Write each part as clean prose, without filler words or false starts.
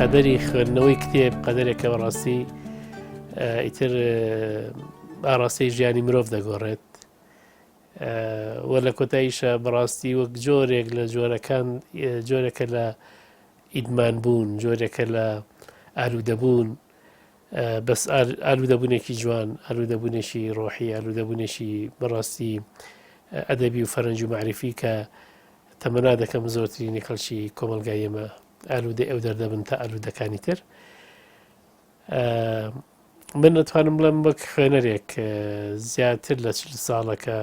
قەدەری خوێندنەوەی کتێب قەدەرێکە بەڕاستی ئیتر ئاراستەی ژیانی مرۆڤ دەگۆڕێت و لە کۆتاییشە بەڕاستی وەک جۆرێک لە جۆرەکان جۆرێکە لە ئیدمان بوون جۆرێکە لە ئالوودەبوون بەس ئالوودەبوونێکی جوان ئالوودەبوونێکی ڕۆحی ئالوودەبوونێکی بەڕاستی ئەدەبی و فەرەنج و معریفی کە تەمەنا دەکەم زۆرترینی خەڵکی کۆمەلگای ئێمە ئالوودەی ئەو دەردەبن تا ئالوودەکانی تر من دەتوانم بڵێم وەک خوێنەرێک زیاتر لە چل ساڵەکە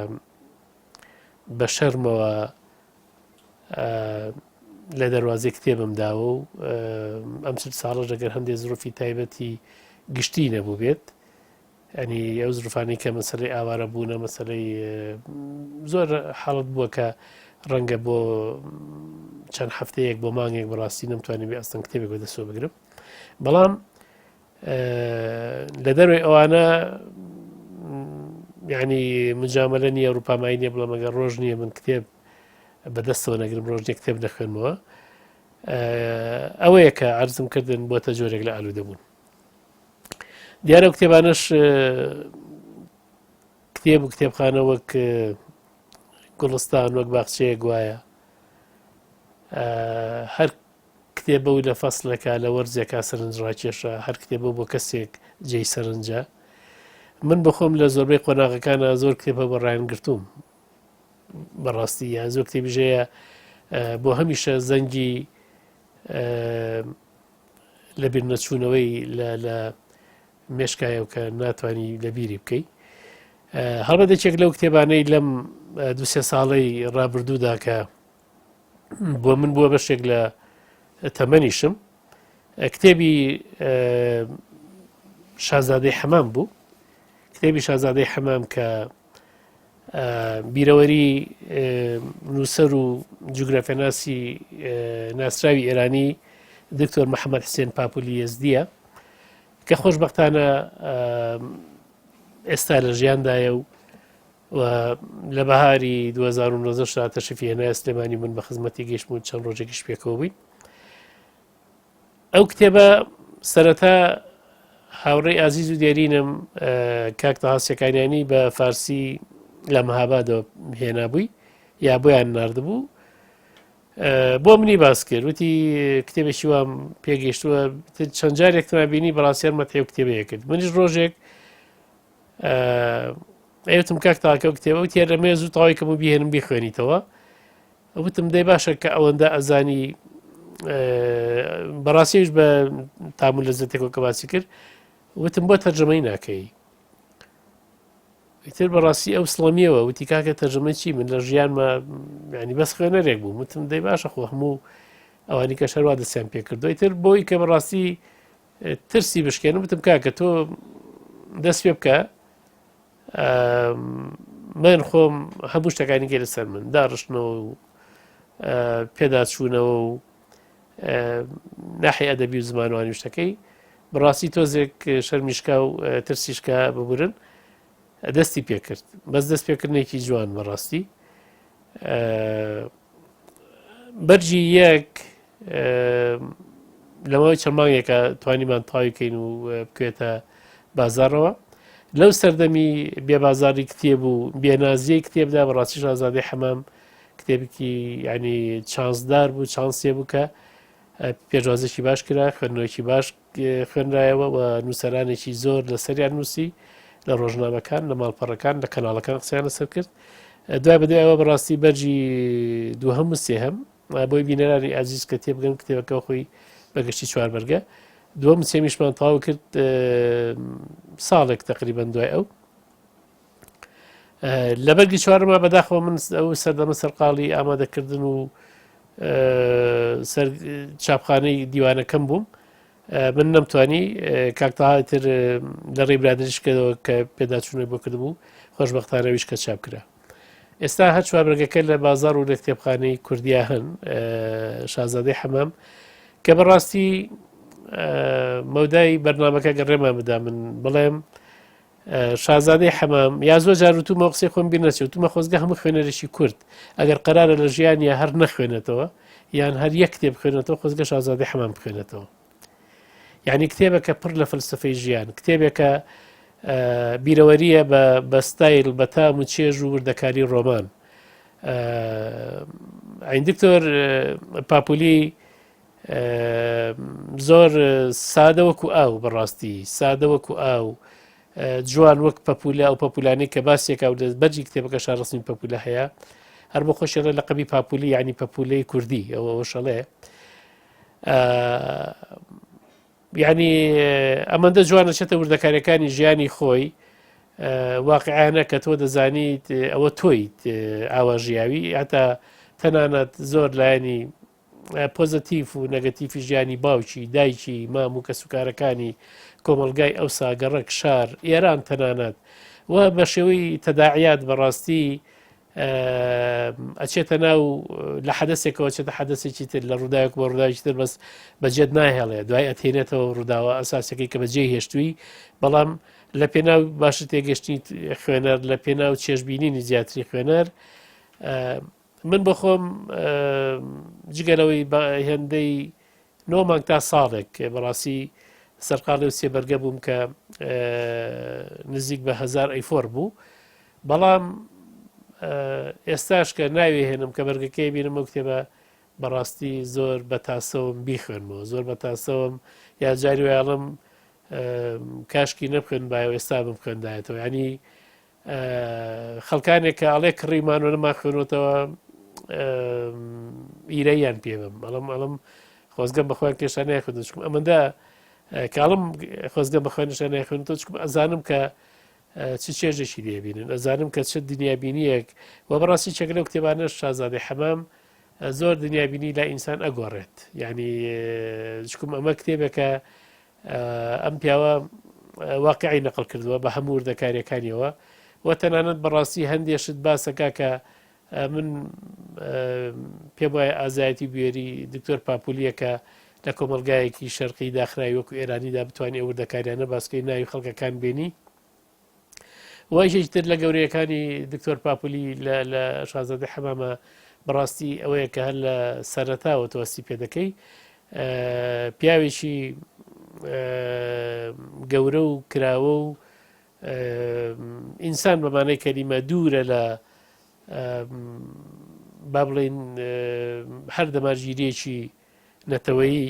بە شەرمەوە لە دەواازەی کتێبم داوە و ئەم چل ساڵەش دەگەر هەندێک زروفی تایبەتی گشتی نەبوو بێت ئەنی ئەو زروفانی کە مەسلەی ئاوارە بوونە مەسلەی زۆر حاڵت بووە کە ڕەنگە بۆ چەند هەفتەیەک بۆ مانگێک بەڕاستی نەمتوانی بێ ئەستن کتێبێک بەدەسەوە بگرم بەڵام لە دەروی ئەوانە ینی مجاملە نییە ڕوپامایی نیە بڵێم ئەگەر ڕۆژ نییە من کتێب بەدەستەوە نەگرم ڕۆژ نیە کتێب نەخوێنمەوە ئەوەیە کە عرضم کردن بۆتە جۆرێک لە ئالوودە بوون دیارە و کتێبانەش کتێب و کتێبخانە وەک گوڵستان وەک باخچەیە گوایە هەر کتێبە و لە فەسڵێکا لە وەرزێکا سەرنجڕاکێشە، هەر کتێبە و بۆ کەسێک جێی سەرنجە. من بەخۆم لە زۆربەی قۆناغەکانا زۆر کتێب هەبووە ڕایانگرتووم بەڕاستی یان زۆر کتێبیش هەیە بۆ هەمیشە زەنگی لە بیرنەچوونەوەی لە مێشکایە و کە ناتوانانی لە بیری بکەی هەڵبەت یەکێک لەو کتێبانەی لەم دوسێ ساڵەی ڕابردوودا کە بۆ من بووە بەشێک لە تەمەنیشم کتێبی شازادەی حەمام بوو کتێبی شازادەی حەمام کە بیرەوەری نووسەر و جوگرافێناسی ناسراوی ئێرانی دکتۆر محەممەد حسێن پاپولی یەزدیە کە خۆشببختانە ئێستا لە ژیاندایە و و لە بەهاری 2019 شا تەشریفی هێنایە سلێمانی من بە خزمەتی گەیشتم و چەند ڕۆژێکیش پێکەوە بووین ئەو کتێبە سەرەتا هاوڕێی ئازیز و دێرینم کاک تەها سێکانیانی بە فارسی لە مەهابادەوە هێنابووی یا بۆیان نردبوو بۆ منی باس کرد وتی کتێبێکی وام پێگەیشتووە چەند جارێک تمابینی بەڕاستیان مەتەی و کتێبەیە کرد منیش ڕۆژێک ئەوتم کاک تاکە و کتێبە وتی لە مێز و تەواوی کەم و بیهێنم بیخوێنیتەوە وتم دەی باشە کە ئەوەندە ئەزانی بەڕاستیش بە تام و لەزەتێکەوە کە باسی کرد وتم بۆ تەرجەمەی ناکەی ئیتر بەڕاستی ئەو سڵەمیەوە وتی کاکە تەرجەمەی چی من لە ژیانمە ینی بەس خوێنەرێک بوو وتم دەی باشە خۆ هەموو ئەوانی کە شەروا دەستیان پێکردو ئیتر بۆی کە بەڕاستی ترسی بشکێنم وتم کاکە تۆ دەست پێ بکە من خۆم هەموو شتەکانی گەلە سەر من داڕشتنەوە و پێداچوونەوە و ناحی ئەدەبی و زمانوانی شتەکەی بەڕاستی تۆزێک شەرمیشکا و ترسیشکا ببورن دەستی پێکرد بەس دەست پێکردنێکی جوان بەڕاستی بەرجی یەک لە ماوەی چەند مانگێکە توانیمان تاوی کەین و بکوێتە بازارەوە لەو سەردەمی بێبازاری کتێب و بێنازیەی کتێبدا بەڕاستی شازادەی حەمام کتێبێکی ینی چانسدار بوو چانسێ بوو کە پێشوازێکی باش کرا خوێندنەوەکی باش خوێنرایەوە و نووسەرانێکی زۆر لەسەریان نووسی لە ڕۆژنامەکان لە ماڵپەڕەکان لە کەناڵەکان قسەیان لەسەر کرد دوای بەدوای ئەوە بەڕاستی بەرجی دووهەم و سێهەم بۆی بینەرانی ئازیز کە تێبگەن کتێبەکە خۆی بەگشتی چوار بەرگە دووەم سێمیشمان تەواو کرد ساڵێک تقریبان دوای ئەو لە بەرگی چوارەما بەداخەوە من ئەو سەردەمە سەرقاڵی ئامادەکردن و سەر چاپخانەی دیوانەکەم بووم من نەمتوانی کاک تەها تر لە ڕێی برادریش کردەوە کە پێداچوونەوەی بۆ کردبوو خۆشببختانەویش کە چاپ کرا ئێستا هەر چوار بەرگەکە لە بازار و لە کتێبخانەی کوردیا هەن شازادەی حەمام کە بەڕاستی مەودای بەرنمەکە گەڕێمان بدا من بڵێم شازادەی حەمام یا زۆر جار وتومە قسەی خۆم بیر نەچێت وتومە خۆزگە هەموو خوێنەرێکی کورد ئەگەر قەرارە لە ژیانیا هەر نەخوێنێتەوە یان هەر یەک کتێب بخوێنێتەوە خۆزگە شازادەی حەمام بخوێنێتەوە. یعنی کتێبەکە پڕ لە فەلسفەی ژیان، کتێبێکە بیرەوەریە بە بە ستایل بە تام و چێژ و وردەکاری ڕۆمان. ئەین دکتۆر پاپولی زۆر سادە وەکو ئاو بەڕاستی سادە وەکو ئاو جوان وەک پەپولە ئەو پەپولانەی کە باسێکا و دەست بەرجی کتێبەکە شارڕسمی پەپولە هەیە هەر بۆ خۆشیڵێ لە قەبی پاپولی یعنی پەپولەی کوردی ئەوە ئەوشەڵێ یعنی ئەمەندە جوانە چێتە وردەکاریەکانی ژیانی خۆی واقعانە کە تۆ دەزانیت ئەوە تۆیت ئاوا ژیاوی هەتا تەنانەت زۆر لایەنی پۆزەتیف و نەگەتیفی ژیانی باوکی، دایکی، مام و کەسوکارەکانی، کۆمەڵگای ئەوسا، گەڕەک، شار، ئێران تەنانەت و بە شێوەی تەداعیات بەڕاستی ئەچێتە ناو لە حەدەسێکەوە چێتە حەدەسێکی تر لە ڕووداوێک بۆ ڕووداوێکی تر بەس بەجێت ناهێڵێ دوای ئەتێنێتەوە ڕووداوە ئەساسەکەی کە بەجێ هێشتووی بەڵام لە پێناو باشتر تێگەشتنی خوێنەر لە پێناو چێژبینینی زیاتری خوێنەر من بۆ خۆم جگە لەوەی بە هێندەی نۆ مانگ تا ساڵێک بەڕاستی سەرقاڵی و سێبەرگە بووم کە نزیک بە هزار ئەیفۆر بوو بەڵام ئێستاش کە ناوی هێنم کە بەرگەکەی بینم ئەو کتێبە بەڕاستی زۆر بە تاسەوم بیخوێنمەوە زۆر بە تاسەوم یا جاری وایڵم کاشکی نەبخوێن باە ئێستا بم خوێندایەتەوە ینی خەڵکانێک کە ئەڵێ کڕیمان و نەمان خوێنەوەتەوە ئیرەیان پێ بم ئەڵم ئەڵم خۆزگەم بە خۆیان کێشا نایخوێندن چکم ئەمەندە کاڵم خۆزگەم بە خوێنشە نایخوێنەوە چکم ئەزانم کە چ چێژێکی لێبینن ئەزانم کە چ دنیابینیەک و بەڕاستی چێک لەو کتێبانە شازادەی حەمام زۆر دنیابینی لای ئینسان ئەگۆڕێت یعنی چکم ئەمە کتێبێکە ئەم پیاوە واقعی نەقل کردووە بە هەموو وردەکاریەکانیەوە و تەنانەت بەڕاستی هەندێ شت باسەکە کە من پێم وایە ئازایەتی بوێری دکتۆر پاپولیەکە لە کۆمەلگایەکی شەرقی داخراوی وەکو ئێرانیدا بتوانانی ئەو وردەکاریانە باسکەی ناوی خەڵکەکان بێنی و یەکێکی تر لە گەورەیەکانی دکتۆر پاپولی لە شازادە حەمامە بەڕاستی ئەوەیە کە هەر لە سەرەتاوە تۆ هەستی پێ دەکەی پیاوێکی گەورە و کراوە و ئینسان بەمانەی کەلیمە دوورە لە با بڵین هەر دەمارگیریەکی نەتەوەیی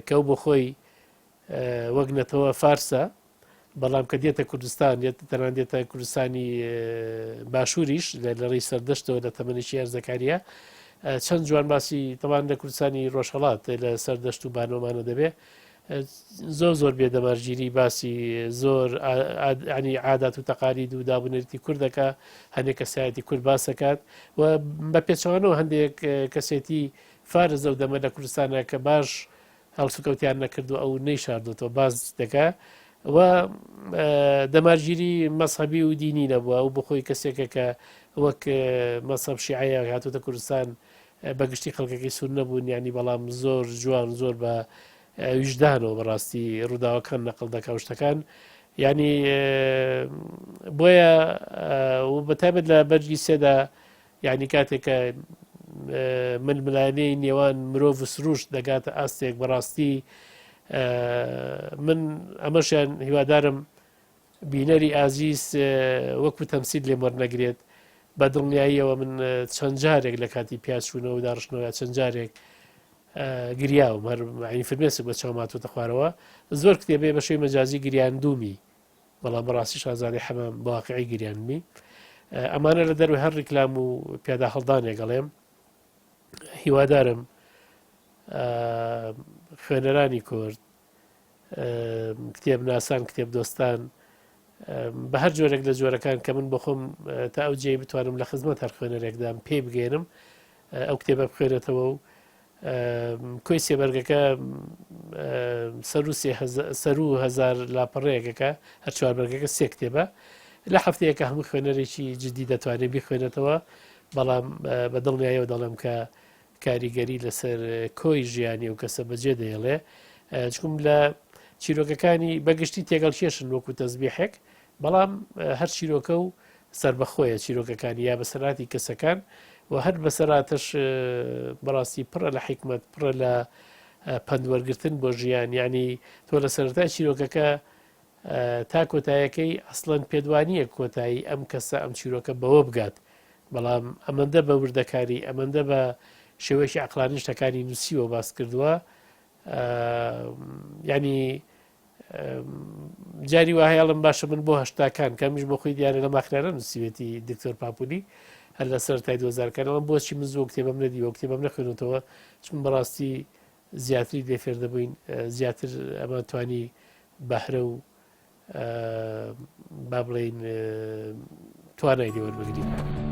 کە ئەو بۆ خۆی وەک نەتەوە فارسە بەڵام کە دێتە کوردستان دێت تەنان دێتە کوردستانی باشووریش لە ڕێی سەردەشتەوە لە تەمەنێکی ئەرزەکاریە چەند جوان باسی تەوان لە کوردستانی ڕۆژهڵات لە سەردەشت و بانۆمانە دەبێ زۆر زۆر بێدەمارگیری باسی زۆر ینی عادات و تەقالید و دابنێتی کوردەکە هەندێک کەسایەتی کورد باسەکات و بە پێچەوانەوە هەندێک کەسێتی فارس لەو دەمە لە کوردستانە کە باش هەڵسوکەوتیان نەکردو ئەو نەیشاردۆتەوە باس دەکا و دەمارگیری مەسەبی و دینی نەبووە ئەو بخۆی کەسێکە کە وەک مەسەب شیعەیە هاتوتە کوردستان بەگشتی خەڵکەکەی سوور نەبوون ینی بەڵام زۆر جوان زۆر بە ویژدانەوە بەڕاستی ڕووداوەکان نەقل دەکا و شتەکان ینی بۆیە و بەتابەت لە بەرگی سێدا یانی کاتێک کە ململانێی نێوان مرۆڤ و سروشت دەگاتە ئاستێک بەڕاستی من ئەمەشیان هیوادارم بینەری ئازیز وەکو تەمسیل لێم وەرنەگرێت بە دڵنیاییەوە من چەند جارێک لە کاتی پیاچوونەوە و داڕشتنەوە چەند جارێک گریاوم هەر فرمێسک بە چاوماتوتە خوارەوە زۆر کتێبێ بە شێوی مەجازی گریاندومی بەڵام بەڕاستی شازادەی حەمام بە واقعی گریاندمی ئەمانە لە دەروی هەر ڕیکلام و پیادا هەڵدانێک ئەڵێم هیوادارم خوێنەرانی کورد کتێب ناسان کتێب دۆستان بە هەر جۆرێک لە جۆرەکان کە من بخۆم تا ئەو جێی بتوانم لە خزمەت هەر خوێنەرێکدام پێی بگەێنم ئەو کتێبە بخوێنێتەوە و کۆی سێ بەرگەکە سەرو هزار لاپەڕەیەکەکە هەر چوار بەرگەکە سێ کتێبە لە هەفتەیەکە هەموو خوێنەرێکی جدی دەتوانێت بیخوێنێتەوە بەڵام بە دڵنیایەوە دەڵێم کە کاریگەری لەسەر کۆی ژیانی و کەسە بەجێ دەیڵێ چکم لە چیرۆکەکانی بەگشتی تێگەڵ کێشن وەکو تەزبیحێک بەڵام هەر چیرۆکە و سەربەخۆیە چیرۆکەکانی یا بەسەرهاتی کەسەکان و هەر بەسەرهاتەش بەڕاستی پڕە لە حیکمەت پڕە لە پەند وەرگرتن بۆ ژیان یعنی تۆ لە سەرەتای چیرۆکەکە تا کۆتایەکەی ئەسڵەن پێت وانییە کۆتایی ئەم کەسە ئەم چیرۆکە بەوە بگات بەڵام ئەمەندە بە وردەکاری ئەمەندە بە شێوەیەکی عقلانی شتەکانی نووسیوە باس کردووە ینی جاری وا هەیەڵم باشە من بۆ هەشتاکان کەمیش بۆ خۆی دیارە لە ماخرانە نووسیوێتی دکتۆر پاپولی هەر لە سەرای 2000کانەوە بۆچی من زۆ کتێبم نەدیوە کتێبم نەخوێنێتەوە چون بەڕاستی زیاتری لێ فێر دەبووین زیاتر ئەمان توانی بەهرە و با بڵێین توانای لێ وەربگرین.